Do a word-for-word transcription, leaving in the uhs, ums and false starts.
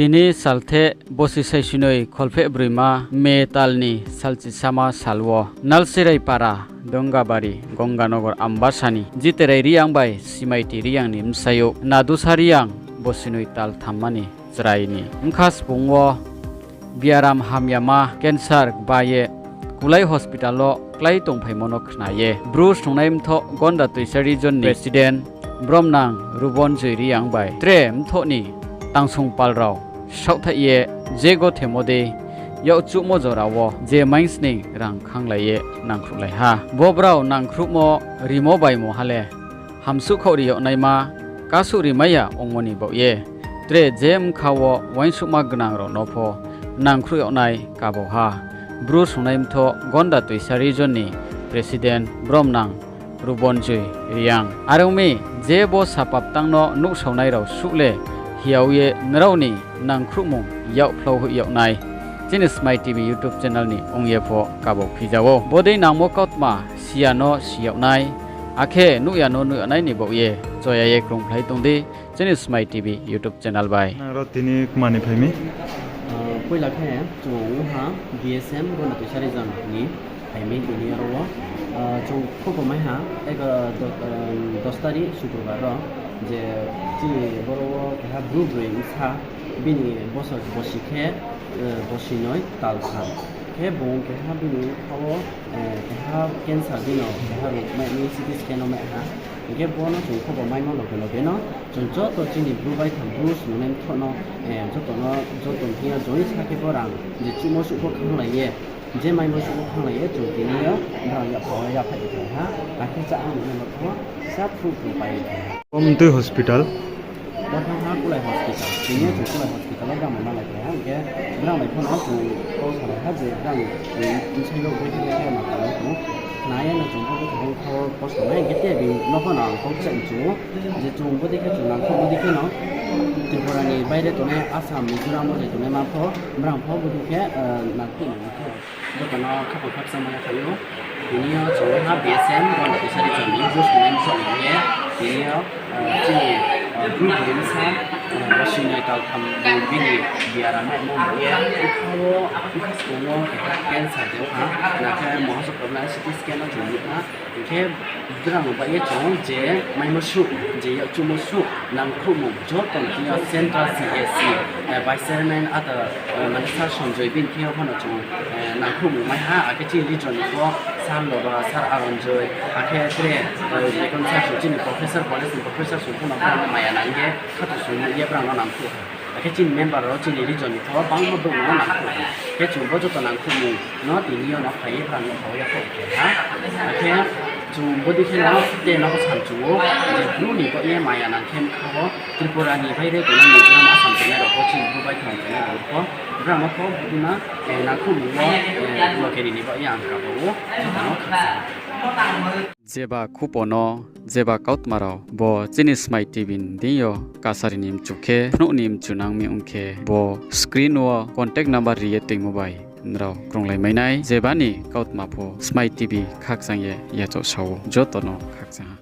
Tini saltheh bosi saisinoi kholpheh broima May tal ni salchisama sal wo Nalsirai para, Dongabari, Gonganagar Ambasa ni Jiterai Reang bai Smaiti Reang ni bsayouh Nadusa Reang bosinoi tal thamma ni chrai ni bkha sbung wo biaram hamyama cancer kba ye Kulai hospital wo klái tongphaimo no khna ye Bru Snungnai Mthoh Gonda Toisa region ni president Bromnang Rubonjoi Reang bai tre mthoh ni tangsong pal rao saohthaih ye je gothemo dei yakchuhmo jora wo je mainsning rang khanglai ye nangkhruhlai ha. Bo brao nangkhruhmo rimo baimo ha le hamsuhkhaoh ri yag naima kasuh rimai ya ongmo ni baoh ye tre je bkha wo uaingsouhma gnang rao no pho nangkhruh yag nai kabo ha. Bru Snungnai Mthoh Gonda Toisa region ni president Bromnang Rubonjoi Reang. Are ong mi, je bo sapaptang no nuhsaonai rao suh le hiyao ye nrao ni nangkhruhmung yakphlau hoih yag nai chini Smai TV YouTube channel ni ong ye pho kabo phija ou. Bodei nangmo kautma siya no si yag nai, akhe nuh ya no nuh yag nai ni baoh ye choya ye krungphlai tong di chini Smai TV YouTube channel bai. Nang rao tini kma ni phai mi? Poila khe chung ong ha B S M Gonda Toisa region ni phai mi tini aro wo. Chung khupo mai ha, dos tarikh Sukrobar ro, je chini boro wo keha Bru broi bsa, bini bosor bosi khe bosinoi tal tham. Khe bung keha bini bkha wo keha cancer bino keha rao mai ni C T scan no mai ha. Hing khe bo no chung khupo maimo loge loge no chung joto chini Bru baithang Bru Snungnai Mthoh no joto no joto thing yo join sa khe bo rang je chuhmo suh pho khanglai ye, je maimo suh pho khanglai ye chung tini yo brao yapha wo yaphaih ye phai ha, akhe chá ang no pho sa phruh phruh pai ye phai ha. Bo mtui hospital? Bo thanng ha Kulai hospital. Tini yo chung Kulai hospital wo brao no malai phai ha, hing khe brao bai pho no chung kau salai ha je brao bsayouh bodei khe ma tang ou. Khna ye no chung pho bkha wo kosto nai, hing khe te bini no pho no ang kau kchaih mchu ou. Je chung bodei khe chung nangkhruh bodei khe no Tripura ni baire tongnai Assam, Mizoram wo je tongnaima pho, brao pho bodei khe nangkhruh nang khe joto no khaphang khakchangmo no phai ou. Tini yo chung ha B S M Gonda Toisa region ni Bru Snungnai Mthoh ni ye, tini yo chini Bru broi bsa bosinoi tal tham ni bini biaram maimo bo ye bkha wo, bkha song wo cancer de ha, na khe moha sokrom na C T scan no chung nuh ha. Hing khe brao no bai ye chung je maimo suh, je yakchuhmo suh nangkhruhmung joto ni thing yo Central C S C vice chairman ata mane Sir Sanjoy bini thing yo pho no chung nangkhruhmung mai ha, akhe chini region ni pho Sir Loba, Sir Aronjoy, akhe tre Mekon Sir Su, chini professor, college ni professor su pho no brao no maya nang ye khato sung ye brao no nangkhruh ha. Akhe chini member rao chini region ni pho bangma brouh no nangkhruh ha. Khe chung bo joto nangkhruhmung no tini yo no phai ye brao no phao ya kho khe ha. Akhe chung bodei khe no te no samchu ou, je Bru ni baoh ye maya nang khe bkha wo Tripura ni baire tongnai, Mizoram, Assam tongnai rao pho, chini Bru baithang tongnai rao pho, brao no pho bodei ma nangkhruhmung wo loge ri ni baoh ye ang kabo ou, joto no khakchang. Jeba khupo no, jeba kautma rao bo chini Smai TV ni deing yo kasari ni mchu khe, phnuh ni mchu nang mi ong khe, bo screen wo contact number ri ye toingmo bai nrao krunglai mai nai. Jeba ni kautma pho Smai TV khakchang ye yachaoh sa ou, joto no khakchang ha.